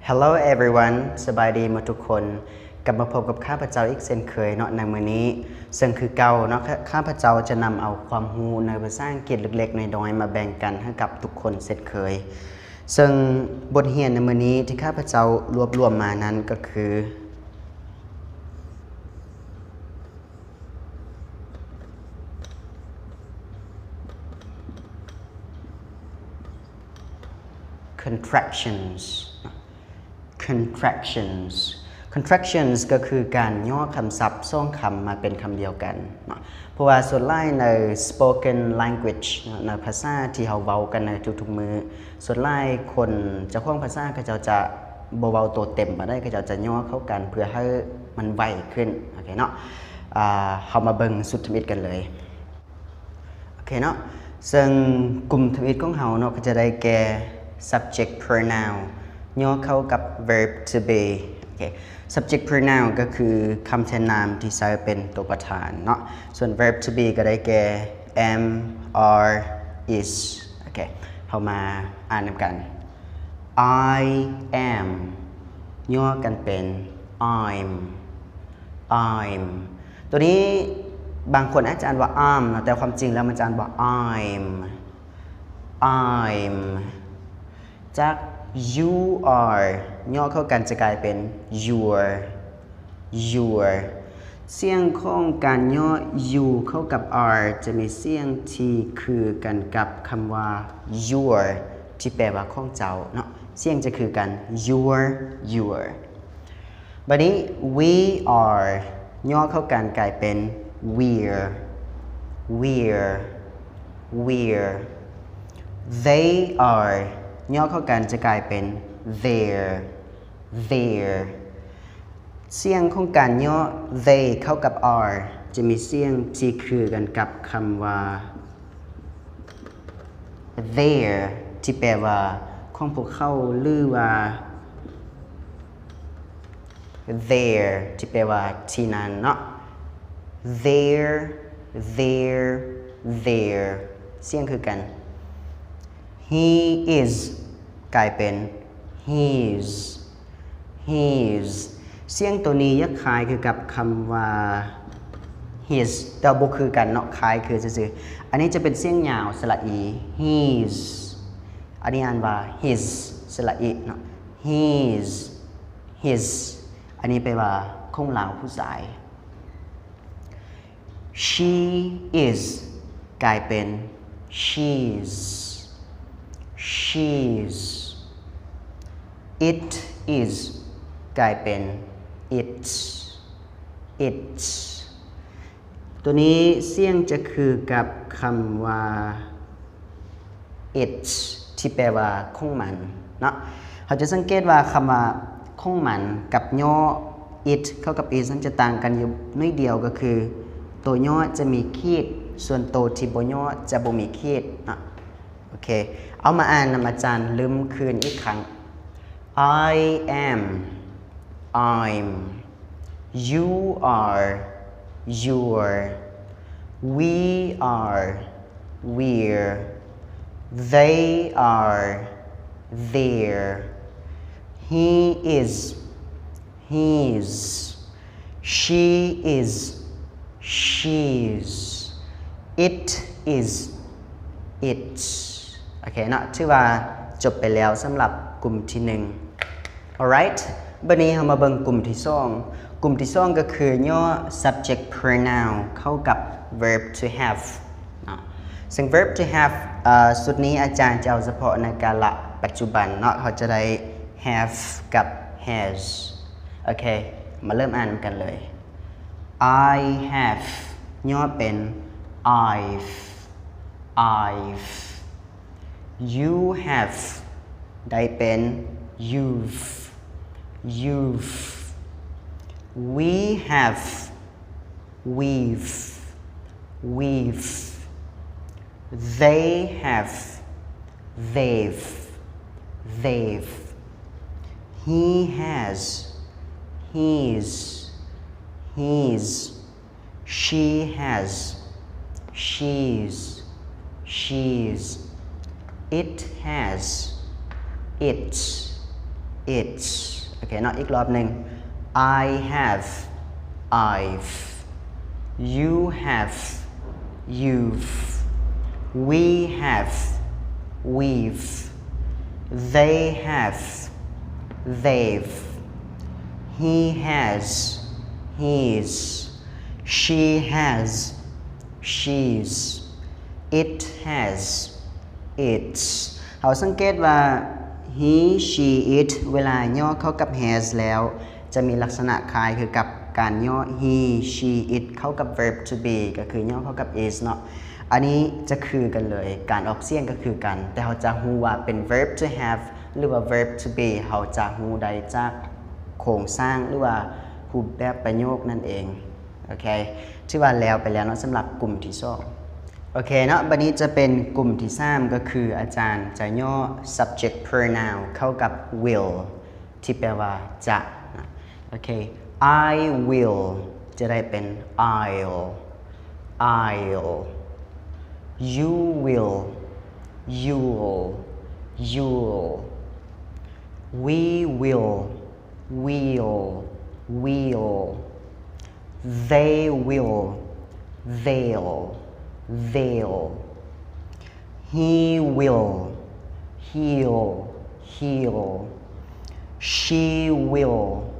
Hello everyone ສະບາຍດີໝົດທຸກຄົນ ກັບມາພົບກັບຂ້າພະເຈົ້າອີກເຊັ່ນເຄີຍເນາະໃນມື້ນີ້ ເຊິ່ງຄືເກົ່າເນາະ ຂ້າພະເຈົ້າຈະນຳເອົາຄວາມຮູ້ໃນພາສາອັງກິດເລັກໆນ້ອຍໆມາແບ່ງປັນໃຫ້ກັບທຸກຄົນເຊັ່ນເຄີຍ ເຊິ່ງບົດຮຽນໃນມື້ນີ້ທີ່ຂ້າພະເຈົ້າລວບລວມມານັ້ນກໍຄື contractions contractions contractions ກໍຄືການຫຍໍ້ຄຳສັບສອງຄຳມາເປັນຄຳດຽວກັນເນາະ ເພາະວ່າສ່ວນຫຼາຍໃນ spoken language ເນາະ ໃນພາສາທີ່ເຮົາເວົ້າກັນໃນທຸກໆມື້ ສ່ວນຫຼາຍຄົນເຈົ້າຂອງພາສາເຂົາເຈົ້າຈະບໍ່ເວົ້າໂຕເຕັມປານໃດ ເຂົາເຈົ້າຈະຫຍໍ້ເຂົ້າກັນເພື່ອໃຫ້ມັນໄວຂຶ້ນ ໂອເຄເນາະ ອ່າ ເຮົາມາເບິ່ງຊຸດທຳອິດກັນເລີຍ. ໂອເຄເນາະ ເຊິ່ງກຸ່ມທຳອິດຂອງເຮົາເນາະ ກໍຈະໄດ້ແກ່ subject pronoun ຫຍໍ້ເຂົ້າກັບ verb to be ໂອເຄ subject pronoun ກໍຄືຄຳແທນນາມທີ່ໃຊ້ເປັນຕົວປະທານເນາະ ສ່ວນ verb to be ກໍໄດ້ແກ່ am, are, is ໂອເຄ ເຮົາມາອ່ານນຳກັນ I am ຫຍໍ້ກັນເປັນ I'm I'm ຕົວນີ້ບາງຄົນອາດຈະອ່ານວ່າ I'm ເນາະ ແຕ່ຄວາມຈິງແລ້ວມັນຈະອ່ານວ່າ I'm I'm ຈາກ you are ຫຍໍ້ເຂົ້າກັນຈະກາຍເປັນ your your ສຽງຂອງການຫຍໍ້ you ເຂົ້າກັບ are ຈະມີສຽງທີ່ຄືກັນກັບຄຳວ່າ your ທີ່ແປວ່າຂອງເຈົ້າເນາະ ສຽງຈະຄືກັນ your your ບາດນີ້ we are ຫຍໍ້ເຂົ້າກັນກາຍເປັນ we're we're we're they are ຫຍໍ້ເຂົ້າກັນຈະກາຍເປັນ they're they're ສຽງຂອງການຫຍໍ້ they ເຂົ້າກັບ are ຈະມີສຽງທີ່ຄືກັນກັບຄຳວ່າ their ທີ່ແປວ່າຂອງພວກເຂົາ ຫຼືວ່າ their ທີ່ແປວ່າທີ່ນັ້ນເນາະ their their their ສຽງຄືກັນ he is ກາຍເປັນ his his ສຽງໂຕນີ້ຢາກຄ້າຍຄືກັບຄຳວ່າ his ແຕ່ວ່າບໍ່ຄືກັນເນາະ ຄ້າຍຄືຊື່ໆ ອັນນີ້ຈະເປັນສຽງຍາວ ສະຫຼະອີ his ອັນນີ້ອ່ານວ່າ his ສະຫຼະອີເນາະ his his ອັນນີ້ແປວ່າຂອງລາວຜູ້ຊາຍ She is ກາຍເປັນ she's she's It is ກາຍເປັນ it's it's ໂຕນີ້ສຽງຈະຄືກັບຄຳວ່າ it ທີ່ແປວ່າຂອງມັນເນາະ ເຮົາຈະສັງເກດວ່າຄຳວ່າຂອງມັນກັບຫຍໍ້ it ເຂົ້າກັບ is ນັ້ນຈະຕ່າງກັນຢູ່ໜ້ອຍດຽວ ກໍຄືໂຕຫຍໍ້ຈະມີຂີດ ສ່ວນໂຕທີ່ບໍ່ຫຍໍ້ຈະບໍ່ມີຂີດເນາະ ໂອເຄ ເອົາມາອ່ານນຳອາຈານລຶ້ມຄືນອີກຄັ້ງ I am I'm You are your We are we're They are their He is his She is she's It is its ໂອເຄເນາະ ຖືວ່າຈົບໄປແລ້ວສຳລັບກຸ່ມທີໜຶ່ງ Alright ບັດນີ້ເຮົາມາເບິ່ງກຸ່ມທີສອງ ກຸ່ມທີສອງກໍຄືຫຍໍ້ subject pronoun ເຂົ້າກັບ verb to have ເນາະ ເຊິ່ງ verb to have ເອີ ຊຸດນີ້ອາຈານຈະເອົາສະເພາະໃນກາລະປັດຈຸບັນເນາະ ເຮົາຈະໄດ້ have ກັບ has ໂອເຄ ມາເລີ່ມອ່ານນຳກັນເລີຍ I have ຫຍໍ້ເປັນ I've I've You have ໄດ້ເປັນ you've you've We have we've we've They have they've they've He has he's he's She has she's she's It has its It's. ໂອເຄເນາະ ອີກລອບໜຶ່ງ. I have, I've. You have, you've. We have, we've. They have, they've. He has, he's. She has, she's. It has, its. ເຮົາສັງເກດວ່າ he, she, it ເວລາຫຍໍ້ເຂົ້າກັບ has ແລ້ວ ຈະມີລັກສະນະຄ້າຍຄືກັບການຫຍໍ້ he, she, it ເຂົ້າກັບ verb to be ກໍຄືຫຍໍ້ເຂົ້າກັບ is ເນາະ. ອັນນີ້ຈະຄືກັນເລີຍ ການອອກສຽງກໍຄືກັນ, ແຕ່ເຮົາຈະຮູ້ວ່າເປັນ verb to have ຫຼືວ່າ verb to be ເຮົາຈະຮູ້ໄດ້ຈາກໂຄງສ້າງ ຫຼືວ່າຮູບແບບປະໂຫຍກນັ້ນເອງ. ໂອເຄ ຖືວ່າແລ້ວໄປແລ້ວເນາະ ສຳລັບກຸ່ມທີສອງ. ໂອເຄເນາະ ບັດນີ້ຈະເປັນກຸ່ມທີສາມ ກໍຄືອາຈານຈະຫຍໍ້ subject pronoun ເຂົ້າກັບ will ທີ່ແປວ່າຈະນະ. ໂອເຄ I will ຈະໄດ້ເປັນ I'll, I'll. You will, you'll, you'll. We will, we'll, we'll. They will, they'll, they'll. He will, he'll, he'll. She will,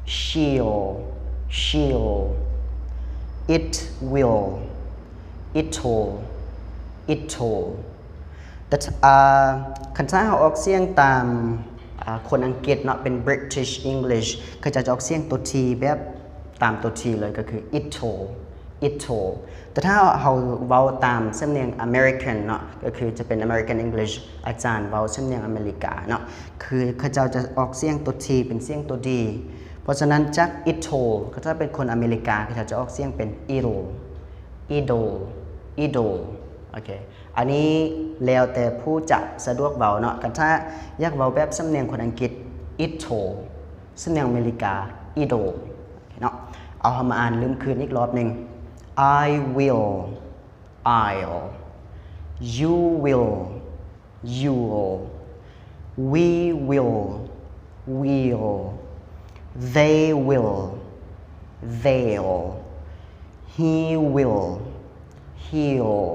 she'll, she'll. It will, it'll, it'll. ແຕ່ ອາ ຄັນຖ້າເຮົາອອກສຽງຕາມ ອາ ຄົນອັງກິດເນາະ ເປັນ British English ເຂົາເຈົ້າຈະອອກສຽງຕົວ T ແບບຕາມຕົວ T ເລີຍ ກໍຄື it'll, it'll. ແຕ່ຖ້າເຮົາເວົ້າຕາມສຳນຽງ American ເນາະ ກໍຄືຈະເປັນ American English ອາຈານເວົ້າສຳນຽງອາເມລິກາເນາະ ຄືເຂົາເຈົ້າຈະອອກສຽງຕົວ T ເປັນສຽງຕົວ D. ເພາະສະນັ້ນ ຈາກ it'll ເຂົາເຈົ້າເປັນຄົນອາເມລິກາ ເຂົາເຈົ້າຈະອອກສຽງເປັນ it'll, it'll, it'll. ໂອເຄ ອັນນີ້ແລ້ວແຕ່ຜູ້ຈະສະດວກເວົ້າເນາະ. ຄັນຖ້າຢາກເວົ້າແບບສຳນຽງຄົນອັງກິດ it'll, ສຳນຽງອາເມລິກາ it'll ເນາະ. ເອົາ ເຮົາມາອ່ານລຶ້ມຄືນອີກລອບໜຶ່ງ. I will, I'll. You will, you'll. We will, we'll. They will, they'll. He will, he'll.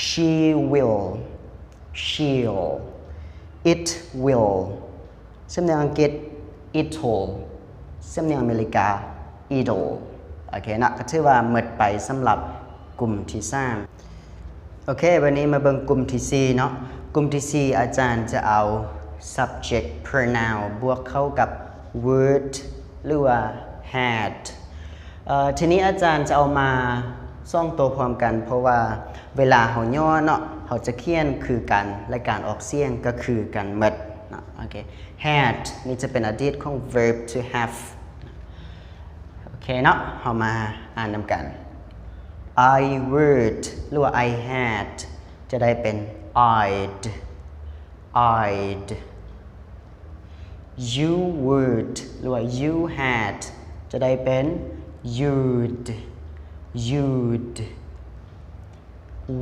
She will, she'll. It will. ສຳນຽງອັງກິດ it'll. ສຳນຽງອາເມລິກາ it'll. ໂອເຄເນາະ ກໍຖືວ່າໝົດໄປສຳລັບກຸ່ມທີສາມ. ໂອເຄ ບັດນີ້ມາເບິ່ງກຸ່ມທີສີ່ເນາະ. ກຸ່ມທີສີ່ ອາຈານຈະເອົາ subject pronoun ບວກເຂົ້າກັບ would ຫຼືວ່າ had. ເອີ ທີນີ້ອາຈານຈະເອົາມາສອງໂຕພ້ອມກັນ ເພາະວ່າເວລາເຮົາຫຍໍ້ເນາະ ເຮົາຈະຂຽນຄືກັນ ແລະ ການອອກສຽງກໍຄືກັນໝົດເນາະ. ໂອເຄ had ນີ້ຈະເປັນອະດີດຂອງ verb to have. ໂອເຄເນາະ ເຮົາມາອ່ານນຳກັນ. I would ຫຼືວ່າ I had ຈະໄດ້ເປັນ I'd, I'd. You would ຫຼືວ່າ you had ຈະໄດ້ເປັນ you'd, you'd.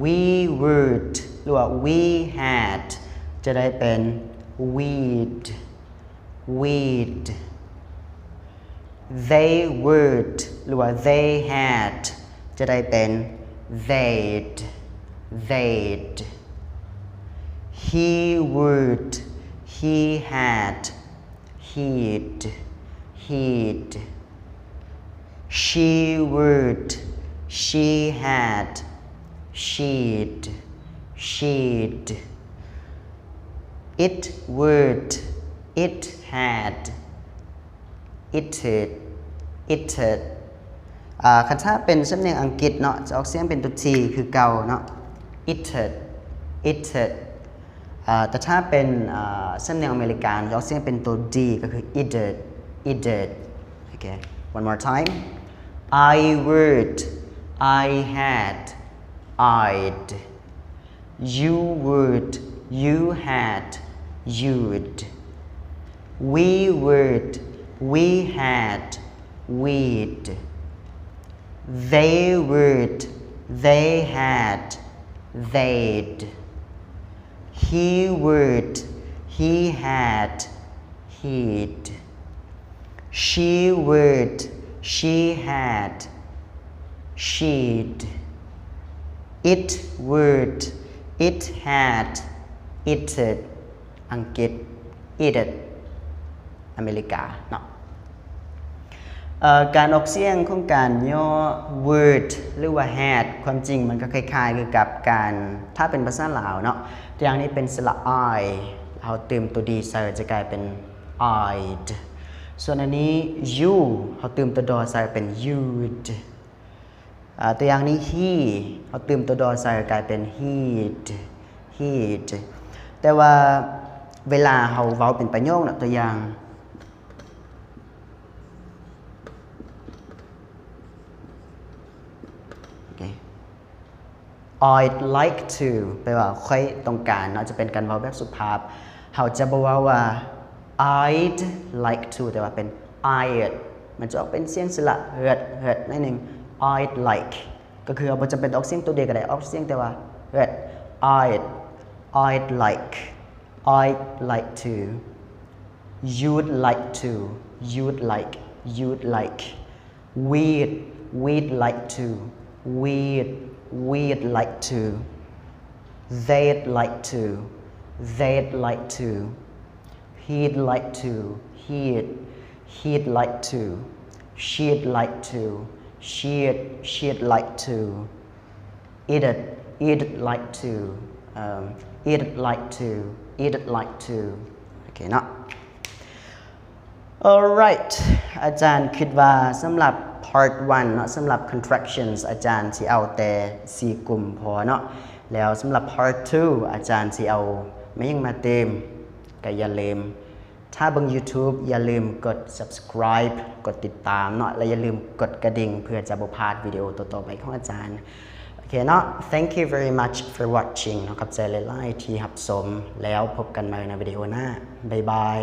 We would ຫຼືວ່າ we had ຈະໄດ້ເປັນ we'd, we'd. They would ຫຼືວ່າ they had ຈະໄດ້ເປັນ they'd, they'd. He would, he had, he'd, he'd. She would, she had, she'd, she'd. It would, it had, it'd, it'd. ອາ ຄັນຖ້າເປັນສຳນຽງອັງກິດເນາະ ຈະອອກສຽງເປັນຕົວ T ຄືເກົ່າເນາະ it'd, it'd. ອາ ແຕ່ຖ້າເປັນ ອາ ສຳນຽງອາເມລິກາ ຈະອອກສຽງເປັນຕົວ D ກໍຄື it'd, it'd. ໂອເຄ one more time. I would, I had, I'd. You would, you had, you'd. We would, we had, we'd. They would, they had, they'd. He would, he had, he'd. She would. She had. She'd. It would. It had. It'd. ອັງກິດ. It'd. ອາເມລິກາເນາະ. ເອີ ການອອກສຽງຂອງການຫຍໍ້ would ຫຼືວ່າ had ຄວາມຈິງມັນກໍຄ້າຍໆຄືກັບການ ຖ້າເປັນພາສາລາວເນາະ ຢ່າງນີ້ເປັນສະຫຼະ I ເຮົາຕື່ມຕົວ D ໃສ່ ຈະກາຍເປັນ I'd. ສ່ວນອັນນີ້ you ເຮົາຕື່ມຕົວ D ໃສ່ເປັນ you'd. ອາ ຕົວຢ່າງນີ້ he ເຮົາຕື່ມຕົວ D ໃສ່ກາຍເປັນ he'd, he'd. ແຕ່ວ່າເວລາເຮົາເວົ້າເປັນປະໂຫຍກເນາະ ຕົວຢ່າງ I'd like to ແປວ່າຂ້ອຍຕ້ອງການເນາະ ຈະເປັນການເວົ້າແບບສຸພາບ. ເຮົາຈະບໍ່ເວົ້າວ່າ I'd like to ແຕ່ວ່າເປັນ I'd ມັນຈະອອກເປັນສຽງສະຫຼະ h h ໜ້ອຍໜຶ່ງ I'd like ກໍຄືເຮົາບໍ່ຈຳເປັນອອກສຽງຕົວ D ກໍໄດ້ ອອກສຽງແຕ່ວ່າ h I'd I'd like I'd like to you'd like to you'd like you'd like we'd we'd like to we'd we'd like to they'd like to they'd like to he'd like to he'd he'd like to she'd like to she'd she'd like to it'd it'd like to um it'd like to it'd like to ໂອເຄເນາະ. Alright ອາຈານຄິດວ່າສຳລັບ part one ເນາະ ສຳລັບ contractions ອາຈານຊິເອົາແຕ່ສີ່ກຸ່ມພໍເນາະ ແລ້ວສຳລັບ part two ອາຈານຊິເອົາມາຫຍັງມາຕື່ມ ກໍຢ່າລືມ ຖ້າເບິ່ງ YouTube ຢ່າລືມກົດ subscribe ກົດຕິດຕາມເນາະ ແລະ ຢ່າລືມກົດກະດິ່ງ ເພື່ອຈະບໍ່ພາດວິດີໂອຕໍ່ໆໄປຂອງອາຈານ. ໂອເຄເນາະ thank you very much for watching ເນາະ ຂອບໃຈຫຼາຍໆທີ່ຮັບຊົມ ແລ້ວພົບກັນໃໝ່ໃນວິດີໂອໜ້າ. ບາຍບາຍ.